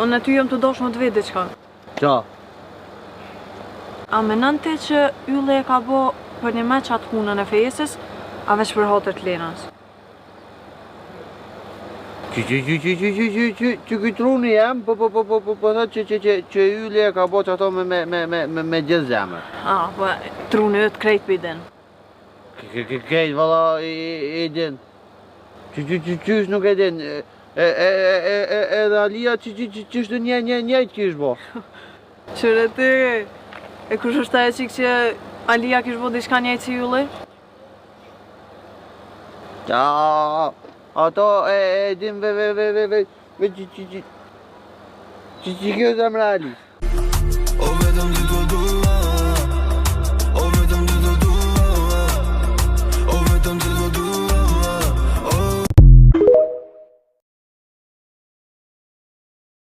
Unë ty jam tu dashtë me të vet diçka. Qa? A menon ti që Ylli e ka bo përnime qatë punën e fejesës, a veç për hatër të Lenës? Që që që që që që që që që ky truni jem, po po po po po po thot që që që që Ylli e ka bo qato me me me me me me gjithë zemër. A, po truni yt krejt po i din. Krejt valla i din. Që që që qysh nuk e din. E e e e e edhe Alia që që që qysh të një një njëjtë kish bo. Qyre ti, e kush është ajo çikë që Alia kish bo diçka njëjtë si Ylli? Ja, ato e e din ve ve ve ve ve ve që që që që që kjo zemra Ali. O vetëm ty të du.